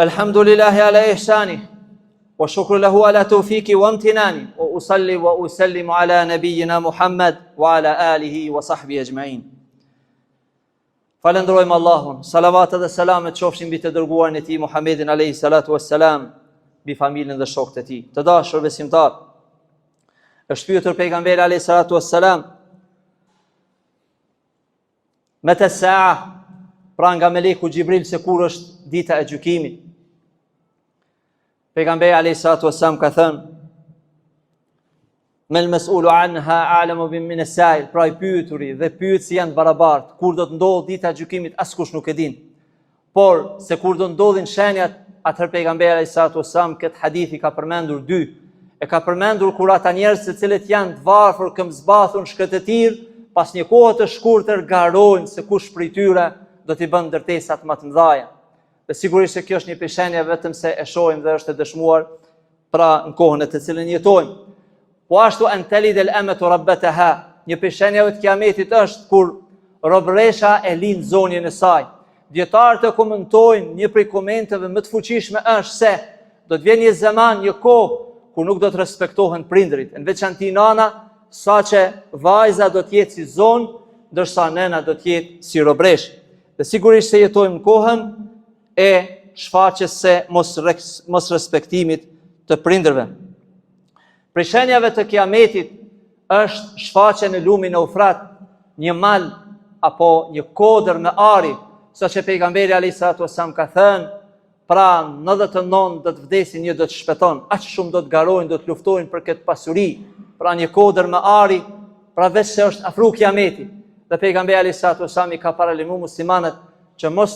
الحمد لله على إحسانه وشكر له على توفيقي وامتناني وأصلي وأسلم على نبينا محمد وعلى آله وصحبه أجمعين Falënderojmë Allahun, salavatet dhe selamet qofshin mbi të dërguarin e tij Muhammedin alayhi salatu wassalam, mbi familjen dhe shokët e tij. Të dashur besimtar, është pyetur pejgamberi alayhi salatu wassalam Mete saa, pra nga meleku Xhibril se kur është dita e gjykimit. Pejgamberi alayhi salatu wassalam ka thënë Mel mesulu anha a'lamu bi min as-sa'il, pra i pyeturi dhe pyetësi janë të barabartë. Kur do të ndodhë dita e gjykimit askush nuk e din. Por se kur do ndodhin shenjat, atëherë pejgamberi alayhi salatu wasalam këtë hadith i ka përmendur dy. E ka përmendur kur ata njerëz të cilët janë të varfër, këmbëzbathur në shkretëtirë, pas një kohe të shkurtër garojnë se kush prej tyre do t'i bën ndërtesat më të mëdha. Dhe sigurisht se kjo është një prej shenjave vetëm se e shohim dhe është e dëshmuar pra në kohën e të cilën jetojmë. Po ashtu en telidel emetu rabbeteha, një prej shenjave të kiametit është kur robëresha e lind zonjën e saj. Dijetarët e komentojnë, një prej komenteve më të fuqishme është se do të vjen një zeman, një kohë, kur nuk do të respektohen prindërit. Në veçanti nana, saqë vajza do të jetë si zonjë, ndërsa nëna do të jetë si robëreshë. Dhe sigurisht se jetojmë në kohën e shfaqjes së mos, mos respektimit të prindërve. Prej shenjave të kiametit është shfaqja në lumin Eufrat, një mal apo një kodër me ari, saqë pejgamberi alayhi salatu wasalam ka thënë, pra 99 do të vdesin, një do të shpëton, aq shumë do të garojnë, do të luftojnë për këtë pasuri, pra një kodër me ari, pra veç se është afru kiameti. Dhe pejgamberi alayhi salatu wasalam i ka paralajmëruar muslimanët që mos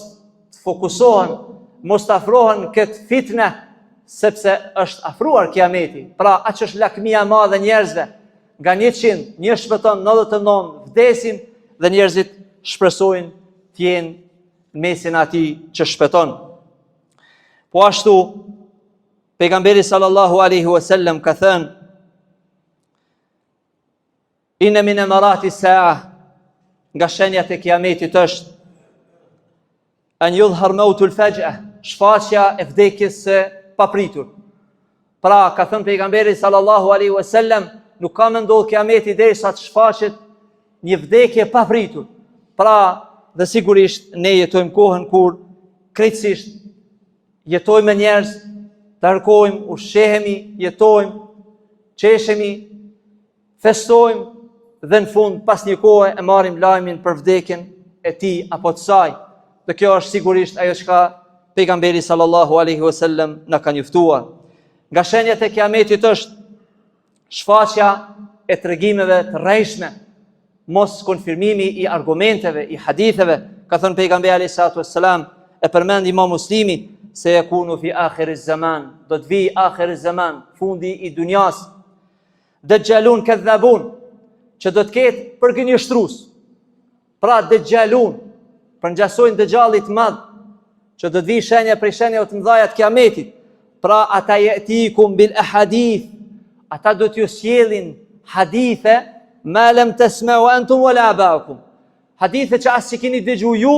të fokusohen, mos të afrohen në këtë fitne, sepse është afruar kiameti. Pra, aq është lakmia e madhe e njerëzve, nga 100, një shpëton 99, vdesin dhe njerëzit shpresojnë të jenë në mesin e atij që shpëton. Po ashtu, pejgamberi sallallahu alaihi wasallam ka thënë, Inne min emarati saa, nga shenjat e kiametit është, en judhhar meutul fexh'e, shfaqja e vdekjes së papritur. Pra, ka thënë pejgamberi sallallahu alaihi wasallam, nuk ka me ndodhë kiameti derisa të shfaqet një vdekje e papritur. Pra, dhe sigurisht ne jetojmë kohën kur krejtësisht jetojmë me njerëz, darkojmë, ushqehemi, jetojmë, qeshemi, Festojmë dhe në fund pas një kohe e marrim lajmin për vdekjen e tij apo të saj. Dhe kjo është sigurisht ajo çka pejgamberi sallallahu alaihi wasallam na ka njoftuar. Nga shenjat e kiametit është shfaqja e tregimeve të rrejshme, mos konfirmimi i argumenteve, i haditheve, ka thënë pejgamberi alaihi salatu wassalam, e përmend Imam Muslimi se jekunu fi akhir zaman, do të vijë akhir zaman, fundi i dunjas. Dexhalun kedhabun, që do të ketë përgënjeshtrus. Pra dexhalun, përngjasojnë dexhallit të madh, që do të vijë shenja prej shenjave të mëdha të kiametit. Pra ata jetikum bil ahadith, ata do t'ju sjellin hadithe ma lem tesmeu entum wala abaukum. Hadithe që as s'i keni dëgju ju,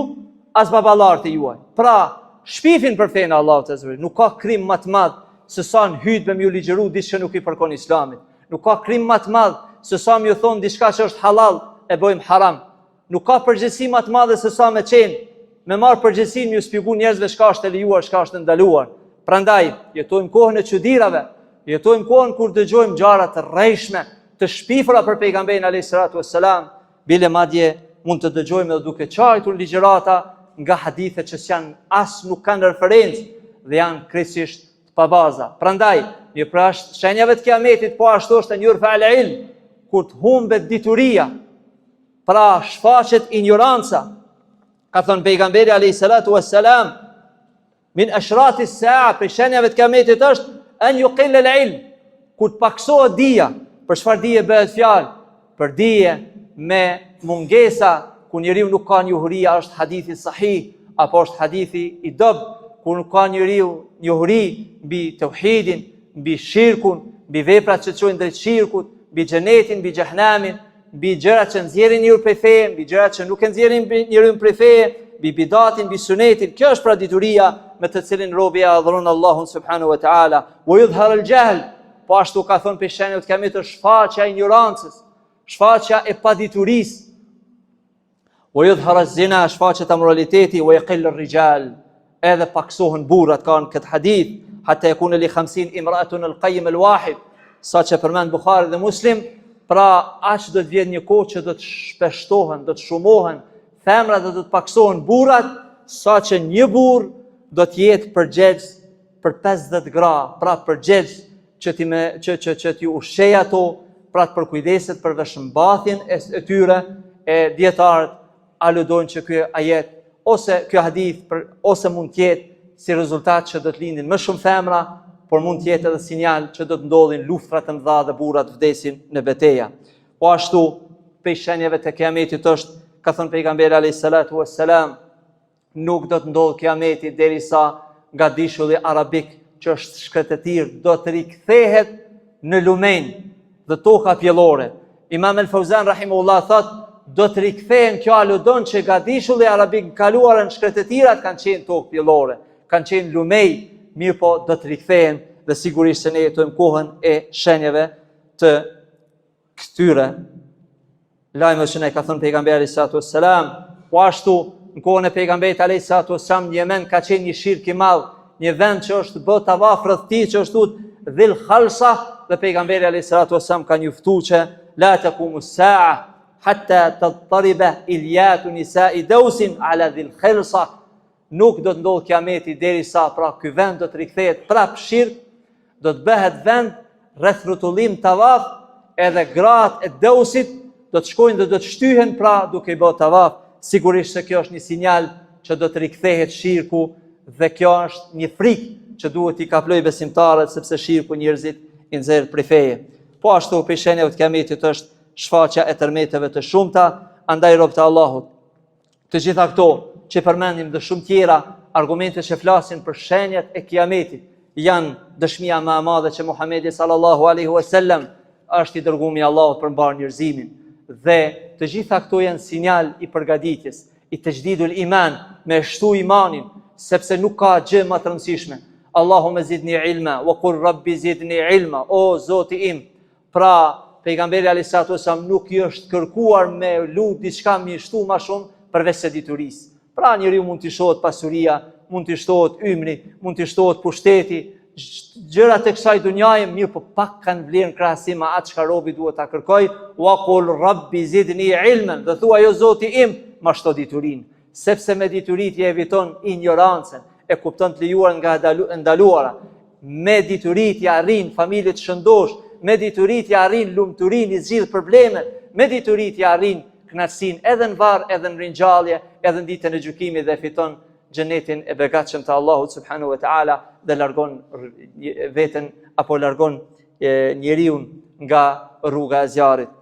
as baballarët e juaj. Pra, shpifin për fenë e Allahut azze ve xhel. Nuk ka krim më të madh se sa në hutbe me ju ligjëru diçka që nuk i përkon islamit. Nuk ka krim më të madh se sa me ju thonë diçka që është halal e bëjmë haram. Nuk ka përgjegjësi më të madhe se sa me qenë, me marr përgjegjësinë me ju shpjegu njerëzve çka është e lejuar, çka është e ndaluar. Prandaj, jetojmë kohën e çudirave, jetojmë kohën kur dëgjojmë gjëra të rrejshme, të shpifura për pejgamberin alayhis salatu wassalam, Bile madje mund të dëgjojmë edhe duke qajtur ligjërata nga hadithe që s'janë as nuk kanë referencë dhe janë krejtësisht të pabaza. Prandaj, një prej shenjave të kiametit po ashtu është en jurfa el ilm, kur të humbet dituria, pra shfaqet injoranca. Ka thënë pejgamberi alayhi salatu wassalam, Min ashrati saa, prej shenjave të kiametit është en jukil el ilm, kur të paksohet dija, për çfarë dije bëhet fjalë? Për dije me mungesa ku njeriu nuk ka njohuri a është hadithi sahih apo është hadithi i dobët, kur nuk ka njeriu njohuri mbi teuhidin, mbi shirkun, mbi veprat që çojnë drejt shirkut, mbi xhenetin, mbi xhehenemin, mbi gjërat që nxjerrin njeriun prej feje, mbi gjërat që nuk e nxjerrin njeriun prej feje. mbi bidatin, mbi sunetin. Kjo është pra dituria me të cilin robi e adhuron Allahun subhanahu wa taala. Wa yudhhar al-jahl, po ashtu ka thënë prej shenjave të kiametit është shfaqja e injorancës, shfaqja e paditurisë. Wa yudhhar az-zina, shfaqet amoraliteti, wa yaqill ar-rijal, edhe paksohen burrat ka në këtë hadith, hatta yakuna li 50 imra'atun al-qayyim al-wahid, sa që përmend Buhari dhe Muslim, pra aq do të vjen një kohë që do të shpeshtohen, do të shumohen femrat dhe do të paksohen burrat, sa që një burrë do të jetë përgjegjës për 50 gra, pra përgjegjës që t'i me që që që t'i ushqejë ato, pra të përkujdeset për veshmbathjen e, e tyre, e dijetarët aludojnë që ky ajet ose ky hadith për, ose mund të jetë si rezultat që do të lindin më shumë femra, por mund të jetë edhe sinjal që do të ndodhin luftra të mëdha dhe burrat vdesin në beteja. Po ashtu, prej shenjave të kiametit është, ka thënë pejgamberi alayhi salatu wassalam, Nuk do të ndodhë kiameti derisa gadishulli arabik që është shkretëtirë do të rikthehet në lumenj dhe toka pjellore. Imam El Fauzan rahimullah thot do të rikthehen kjo aludon që gadishulli arabik në kaluarën shkretëtirat kanë qenë tokë pjellore, kanë qenë lumej, mirëpo do të rikthehen dhe sigurisht se ne jetojmë kohën e shenjave të këtyre lajmeve që na i ka thënë pejgamberi alayhi salatu wassalam, po ashtu në kohën e pejgamberit alayhi salatu wassalam në Jemen ka qenë një shirk i madh, një vend që është bë tavaf rreth tij që është thut Dhil Khalsa dhe pejgamberi alayhi salatu wassalam ka njoftu që la taqumu saa hatta tattariba ilyatu nisa'i dausin ala dhil Khalsa Nuk do të ndodhë kiameti derisa pra ky vend do të rikthehet prap shirk, do të bëhet vend rreth rrotullim tavaf, edhe gratë e Deusit do të shkojnë dhe do të shtyhen pra duke i bërë tavaf. Sigurisht se kjo është një sinjal që do të rikthehet shirku dhe kjo është një frikë që duhet t'i kaplojë besimtarët sepse shirku njerëzit i nxjerr prej feje. Po ashtu prej shenjave të kiametit është shfaqja e tërmeteve të shumta, andaj robët e Allahut Të gjitha këto që përmendim dhe shumë tjera, argumente që flasin për shenjat e kiametit, janë dëshmia më e madhe që Muhamedi sallallahu alaihi wasallam është i dërgumi i Allahut për mbarë njerëzimin. Dhe të gjitha këto janë sinjal i përgatitjes, i texhdidul iman, me shtu imanin, sepse nuk ka gjë më të rëndësishme. Allahumme zidni ilma, wa kul rabbi zidni ilma, o Zoti im, Pra, pejgamberi alayhi salatu wasallam nuk i është kërkuar me lut diçka me shtu ma shumë përveç se diturisë. Pra, njeriu mund t'i shtohet pasuria, mund t'i shtohet ymri, mund t'i shtohet pushteti, gjërat e kësaj dunjaje, mirëpo pak kanë vlerë në krahasim me atë çka robi duhet ta kërkojë, wa qul rabbi zidni ilmen, dhe thuaj o Zoti im, ma shto diturinë, sepse me dituri ti eviton injorancën, e kupton të lejuarën nga e ndaluara. Me dituri ti arrin familje të shëndoshë, me dituri ti arrin lumturinë, i zgjidh problemet, me dituri ti arrin kënaqësinë edhe në varr, edhe në ringjallje, edhe në ditën e gjykimit dhe fiton xhenetin e begatshëm të Allahut subhanahu wa taala dhe largon veten apo largon njeriun nga rruga e zjarrit.